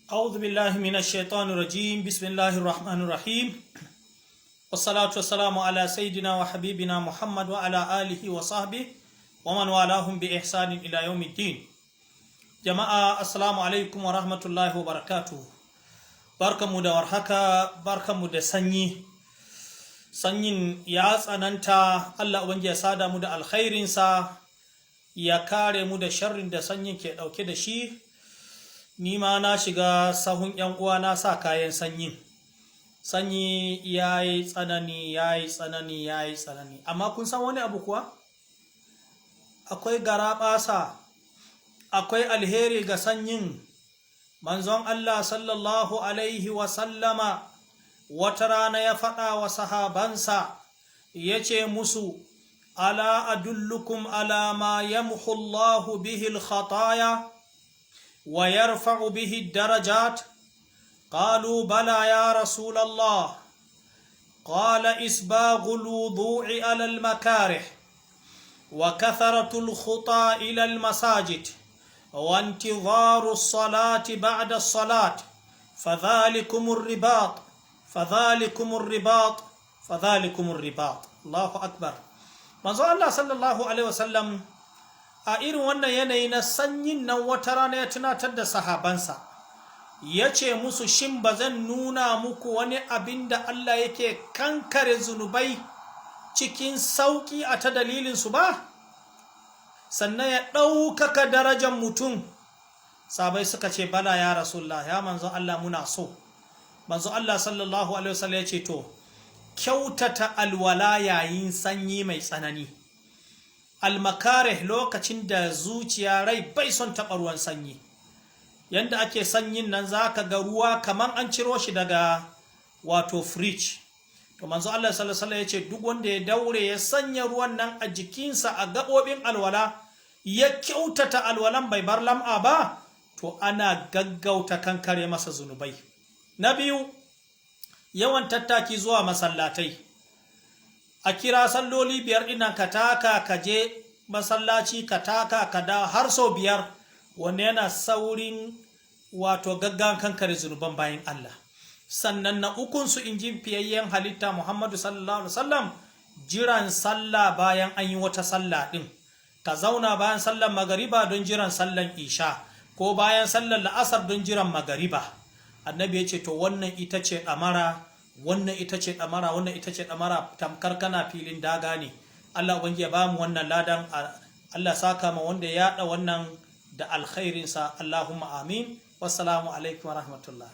أعوذ بالله من الشيطان الرجيم. بسم الله الرحمن الرحيم، والصلاة والسلام على سيدنا وحبيبنا محمد وعلى آله وصحبه ومن والاهم بإحسان إلى يوم الدين. Jama'a, assalamu alaikum wa rahmatullahi wa barakatuh. Barkanmu da warhaka, barkanmu da sanyi. Sanyin ya tsananta. Allah ubangiji ya sada mu da alkhairinsa, ya kare mu da sharrin da sanyin ke dauke da shi. Ni ma na shiga sahun yan uwa, na sa kayan sanyi. Sanyi ya yi tsanani, ya yi tsanani, ya yi tsanani. Amma kun san wani abu kuwa? Akwai garaɓasa, akwai alheri ga sanyin. Manzon Allah sallallahu alaihi wasallama wata rana ya faɗa wa sahabansa, ya ce musu: "ألا أدلكم على ما يمحو الله به الخطايا ويرفع به الدرجات؟" قالوا: "بلى يا رسول الله." قال: "إسباغ الوضوء على المكاره، وكثرة الخطى إلى المساجد، وانتظار الصلاة بعد الصلاة، فذلكم الرباط، فذلكم الرباط، فذلكم الرباط." الله أكبر. Manzo Allah sallallahu alaihi wasallam a irin wannan yanayi na sanyin nan, wata rana ya tunatar da sahabansa, ya ce musu: "Shin ba zan nuna muku wani abin da Allah yake kankare zunubai cikin sauƙi a ta dalilinsu ba, sannan ya ɗaukaka darajar mutum?" Sahabai suka ce: "بلى يا رسول الله, ya manzo Allah, muna so." Manzo Allah sallallahu alaihi wasallam ya ce: "To, kyautata alwala yayin sanyi mai tsanani, المكاره, lokacin da zuciya, rai bai son taɓa ruwan sanyi. Yanda ake sanyin nan, za ka ga ruwa kaman an ciro shi daga wato fridge. To, manzo Allah sallallahu alaihi ya ce duk wanda ya daure ya sanya ruwan nan a jikinsa, a gaɓoɓin alwala, ya kyautata alwalan, bai bar lam'a ba, to ana gaggauta kankare masa zunubai. Na biyu, yawan tattaki zuwa masallatai. A kira salloli 5 ɗinan, ka taka ka je masallaci, ka taka ka da har sau 5, wanda yana saurin, wato gaggawan kankare zunuban bayan Allah. Sannan na ukunsu, in ji fiyayyen halitta Muhammadu sallallahu alaihi wasallam, jiran sallah bayan an yi wata sallah ɗin. Ka zauna bayan sallar magariba don jiran sallan isha, ko bayan sallar la'asar don jiran magariba. Annabi ya ce to, wannan ita ce ɗamara, wannan ita ce ɗamara, wannan ita ce ɗamara, tamkar kana filin daga ne. Allah ubangi ya bamu wannan ladan. Allah saka ma wanda ya yaɗa wannan da alkhairinsa. اللهم آمين. والسلام عليكم ورحمة الله.